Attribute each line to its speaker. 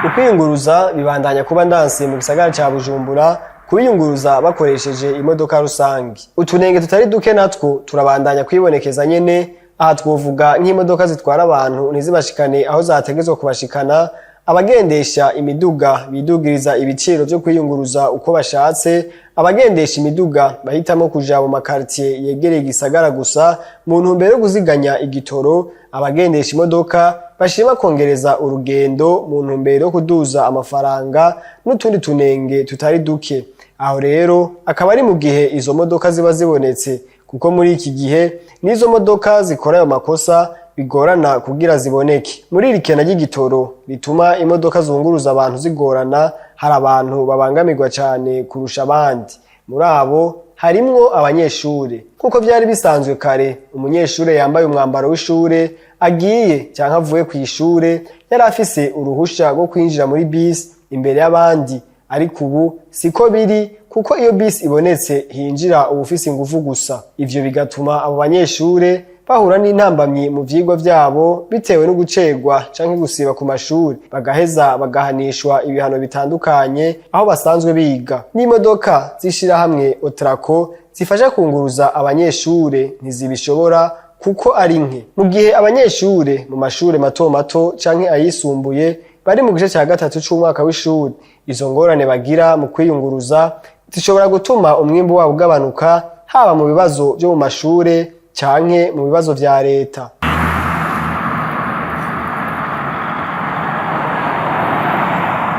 Speaker 1: Ukwiyunguruza bibandanya kuba ndanse mu gisagara ca Bujumbura, kwiyunguruza bakoresheje imodoka rusange. Utunenge tutari duke natwo turabandanya kwibonekeza nyene. Aha twovuga nk'imodoka zitwara abantu ntizibashikane aho zategezwa kubashikana, abagendesha imiduga bidugiriza ibiciro vyo kwiyunguruza uko bashatse, abagendesha imiduga bahitamo kuja mu makartier yegereye igisagara gusa mu ntumbero yo kuziganya igitoro, abagendesha imodoka bashima kongereza urugendo mu ntumbero yo kuduza amafaranga, n'utundi tunenge tutari duke. Aho rero akaba ari mu gihe izo modoka ziba zibonetse, kuko muri iki gihe n'izo modoka zikora ayo makosa bigorana kugira ziboneke. Muri iri kena ry'igitoro bituma imodoka zunguruza abantu zigorana, hari abantu babangamirwa cyane kurusha abandi. Muri abo harimwo abanyeshure. Nk'uko vyari bisanzwe kare, umunyeshure yambaye umwambaro w'ishure agiye canke avuye kw'ishure yari afise uruhusha rwo kwinjira muri bisi imbere y'abandi, ariko ubu siko biri, kuko iyo bisi ibonetse hinjira uwufise inguvu gusa. Ivyo bigatuma abo banyeshure bahura n'intambamyi mu vyigwa vyabo bitewe no gucerwa canke gusiba ku mashuri, bagaheza bagahanishwa ibihano bitandukanye aho basanzwe biga. N'imodoka z'ishirahamwe Otraco zifasha kunguruza abanyeshure ntizibishobora kuko ari nke. Mu gihe abanyeshure mu mashure mato mato canke ayisumbuye bari mu gice ca gatatu c'umwaka w'ishuri, izo ngorane bagira mu kwiyunguruza zishobora gutuma umwimbu wabo ugabanuka, haba mu bibazo vyo mu mashure canke mu bibazo vya leta.